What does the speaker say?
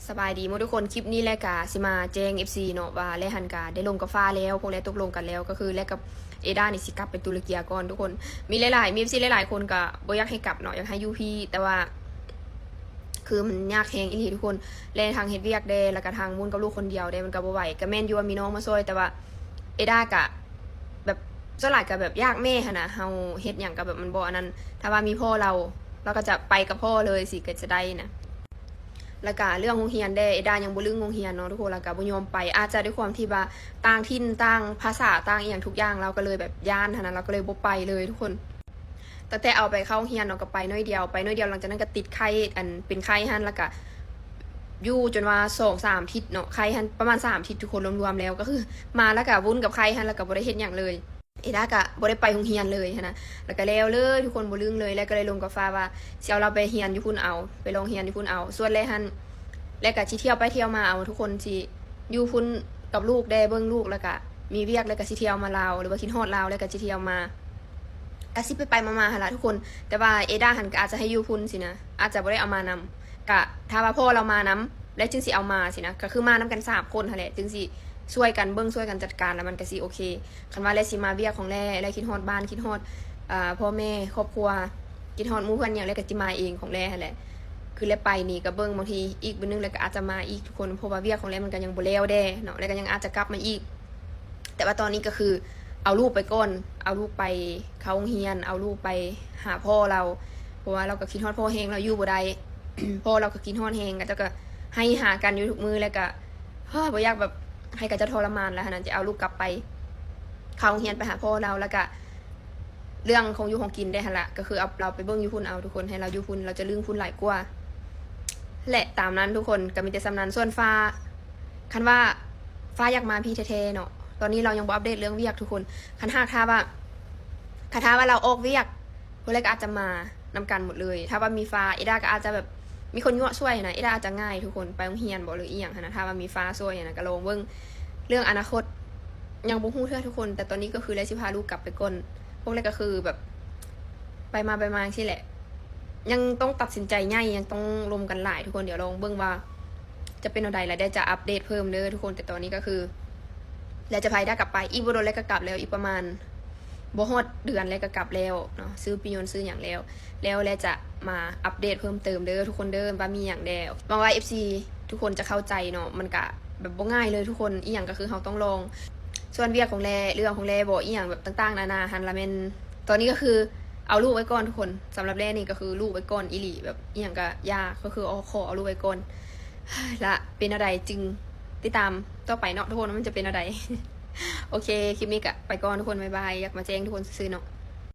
ສະບາຍດີໝົດທຸກຄົນ ຄລິບນີ້ແຫຼະກະຊິມາແຈ້ງເອັຟຊີເນາະ ວ່າແລະຫັ້ນກະໄດ້ລົມກັບຟ້າແລ້ວ ພວກແລະຕົກລົງກັນແລ້ວ ກໍຄືແລະກັບເອດານີ້ຊິກັບໄປຕຸລະເກຍກ່ອນທຸກຄົນ. ມີຫຼາຍໆ ມີເອັຟຊີຫຼາຍໆຄົນກະບໍ່ຢາກໃຫ້ກັບເນາະ ຢາກໃຫ້ຢູ່ພີ້ ແຕ່ວ່າ ຄືມັນຍາກແຮງອີ່ຫຼີທຸກຄົນ ແລະທັງເຮັດວຽກແດ່ ແລ້ວກະທັງວຸ້ນກັບລູກຄົນດຽວແດ່ ມັນກະບໍ່ໄຫວ. ກະແມ່ນຢູ່ວ່າມີນ້ອງມາຊ່ອຍ ແຕ່ວ່າເອດາກະແບບ ສ່ວນຫຼາຍກະແບບຢາກແມ່ຫັ້ນນະ ເຮົາເຮັດຫຍັງກະແບບມັນບໍ່ອັນນັ້ນ ຖ້າວ່າມີພໍ່ລາວ ລາວກະຈະໄປກັບພໍ່ເລີຍ ຊິກະຈະໄດ້ນະ. ແລ້ວກະເລື່ອງໂຮງຮຽນແດ່ ເອດາຍັງບໍ່ລຶ້ງໂຮງຮຽນເນາະທຸກຄົນ ແລ້ວກະບໍ່ຍອມໄປ ອາດຈະດ້ວຍຄວາມທີ່ວ່າຕ່າງຖິ່ນ ຕ່າງພາສາ ຕ່າງອີ່ຫຍັງທຸກຢ່າງ ລາວກະເລີຍແບບຢ້ານຫັ້ນນະ ລາວກະເລີຍບໍ່ໄປເລີຍທຸກຄົນ. ຕັ້ງແຕ່ເອົາໄປເຂົ້າໂຮງຮຽນເນາະ ກະໄປໜ້ອຍດຽວ ໄປໜ້ອຍດຽວ ຫຼັງຈາກນັ້ນກະຕິດໄຂ້ ອັນເປັນໄຂ້ຫັ້ນ ແລ້ວກະຢູ່ຈົນວ່າສອງສາມທິດເນາະ ໄຂ້ຫັ້ນປະມານສາມທິດທຸກຄົນ ລວມໆແລ້ວ ກະຄືມາແລ້ວກະວຸ້ນກັບໄຂ້ຫັ້ນ ແລ້ວກະບໍ່ໄດ້ເຮັດຫຍັງເລີຍ. ເອດາກະບໍ່ໄດ້ໄປໂຮງຮຽນເລີຍຫັ້ນນະ ແລ້ວກະແລ້ວເລີຍທຸກຄົນ ບໍ່ລຶ້ງເລີຍ ແລ້ວກະເລີຍລົມກັບຟ້າວ່າຊິເອົາລາວໄປຮຽນຢູ່ພຸ້ນເອົາ ໄປລອງຮຽນຢູ່ພຸ້ນເອົາ. ສ່ວນແລະຫັ້ນ ແລະກະຊິທ່ຽວໄປທ່ຽວມາເອົາ ທຸກຄົນຊິຢູ່ພຸ້ນກັບລູກແດ່ ເບິ່ງລູກ ແລ້ວກະມີວຽກ ແລ້ວກະຊິທ່ຽວມາລາວ ຫຼືວ່າຄິດຮອດລາວ ແລ້ວກະຊິທ່ຽວມາ ກະຊິໄປໆມາໆຫັ້ນລະທຸກຄົນ. ແຕ່ວ່າເອດາຫັ້ນກະອາດຈະໃຫ້ຢູ່ພຸ້ນຊີ້ນະ ອາດຈະບໍ່ໄດ້ເອົາມານຳ ກະຖ້າວ່າພໍ່ລາວມານຳ ແລ້ວຈຶ່ງຊິເອົາມາຊີ້ນະ ກະຄືມານຳກັນສາມຄົນຫັ້ນແຫຼະ ຈຶ່ງຊິຊ່ວຍກັນເບິ່ງ ຊ່ວຍກັນຈັດການ ແລ້ວມັນກະຊິໂອເຄ. ຄັນວ່າແລະຊິມາວຽກຂອງແລ ແລຄິດຮອດບ້ານ ຄິດຮອດ ເອີ ພໍ່ແມ່ ຄອບຄົວ ຄິດຮອດໝູ່ເພື່ອນຫຍັງ ແລກະຊິມາເອງຂອງແລຫັ້ນແຫຼະ. ຄືແລໄປນີ້ກະເບິ່ງ ບາງທີອີກມື້ໜຶ່ງແລກະອາດຈະມາອີກທຸກຄົນ ເພາະວ່າວຽກຂອງແລມັນກະຍັງບໍ່ແລ້ວແດ່ເນາະ ແລກະຍັງອາດຈະກັບມາອີກ. ແຕ່ວ່າຕອນນີ້ກະຄືເອົາລູກໄປກ່ອນ ເອົາລູກໄປເຂົ້າໂຮງຮຽນ ເອົາລູກໄປຫາພໍ່ລາວ ເພາະວ່າລາວກະຄິດຮອດພໍ່ແຮງ ລາວຢູ່ບໍ່ໄດ້ ພໍ່ລາວກະຄິດຮອດແຮງ ເຂົາເຈົ້າກະໄຫ້ຫາກັນຢູ່ທຸກມື້ ແລະກະ ເຮີ ບໍ່ຢາກແບບໃຫ້ເຂົາເຈົ້າທໍລະມານແລ້ວຫັ້ນນະ ຈະເອົາລູກກັບໄປເຂົ້າໂຮງຮຽນ ໄປຫາພໍ່ລາວ ແລ້ວກະເລື່ອງຂອງຢູ່ຂອງກິນແດ່ຫັ້ນລະ ກະຄືເອົາລາວໄປເບິ່ງຢູ່ພຸ້ນເອົາທຸກຄົນ ໃຫ້ລາວຢູ່ພຸ້ນ ລາວຈະລຶ້ງພຸ້ນຫຼາຍກວ່າ. ແລະຕາມນັ້ນທຸກຄົນ ກະມີແຕ່ສ່ຳນັ້ນ. ສ່ວນຟ້າ ຄັນວ່າຟ້າຢາກມາພີ້ແທ້ໆເນາະ ຕອນນີ້ລາວຍັງບໍ່ອັບເດດເລື່ອງວຽກທຸກຄົນ. ຄັນຫາກຖ້າວ່າ ຄັນຖ້າວ່າລາວອອກວຽກ ເພິ່ນແລກະອາດຈະມານຳກັນໝົດເລີຍ ຖ້າວ່າມີຟ້າ ເອດາກະອາດຈະແບບມີຄົນຍົວະຊ່ວຍຫັ້ນນະ ເອດາອາດຈະງ່າຍທຸກຄົນ ໄປໂຮງຮຽນບໍ ຫຼືອີ່ຫຍັງຫັ້ນນະ ຖ້າວ່າມີຟ້າຊ່ວຍຫັ້ນນະ ກະລອງເບິ່ງ. ເລື່ອງອະນາຄົດຍັງບໍ່ຮູ້ເທື່ອທຸກຄົນ ແຕ່ຕອນນີ້ກະຄືແລຊິພາລູກກັບໄປກ່ອນ ພວກແລກະຄືແບບໄປມາໄປມາຈັ່ງຊີ້ແຫຼະ ຍັງຕ້ອງຕັດສິນໃຈໃຫຍ່ ຍັງຕ້ອງລົມກັນຫຼາຍທຸກຄົນ. ດຽວລອງເບິ່ງວ່າຈະເປັນແນວໃດ ແລແລຈະອັບເດດເພີ່ມເດີທຸກຄົນ. ແຕ່ຕອນນີ້ກະຄືແລຈະພາເອດາກັບໄປ ອີກບໍ່ດົນແລກະກັບແລ້ວ ອີກປະມານ ບໍ່ຮອດເດືອນແລ້ວກະກັບແລ້ວເນາະ ຊື້ປີ້ຍົນຊື້ຫຍັງແລ້ວ ແລ້ວແລຈະມາອັບເດດເພີ່ມເຕີມເດີທຸກຄົນເດີ ວ່າມີຫຍັງແດ່. ຫວັງວ່າເອັຟຊີທຸກຄົນຈະເຂົ້າໃຈເນາະ ມັນກະແບບບໍ່ງ່າຍເລີຍທຸກຄົນ ອີ່ຫຍັງກະຄືເຮົາຕ້ອງລອງ. ສ່ວນວຽກຂອງແລ ເລື່ອງຂອງແລບໍ ອີ່ຫຍັງແບບຕ່າງໆນານາຫັ້ນລະແມ່ນ ຕອນນີ້ກະຄືເອົາລູກໄວ້ກ່ອນທຸກຄົນ. ສຳລັບແລນີ້ກະຄືລູກໄວ້ກ່ອນອີ່ຫຼີ ແບບອີ່ຫຍັງກະຢ່າ ກະຄືເອົາ ຂໍເອົາລູກໄວ້ກ່ອນ ລະເປັນແນວໃດຈຶ່ງຕິດຕາມຕໍ່ໄປເນາະທຸກຄົນ ວ່າມັນຈະເປັນແນວໃດ. ໂອເຄ ຄລິບນີ້ກະໄປກ່ອນທຸກຄົນ ບາຍບາຍ ຢາກມາແຈ້ງທຸກຄົນຊື່ໆເນາະ.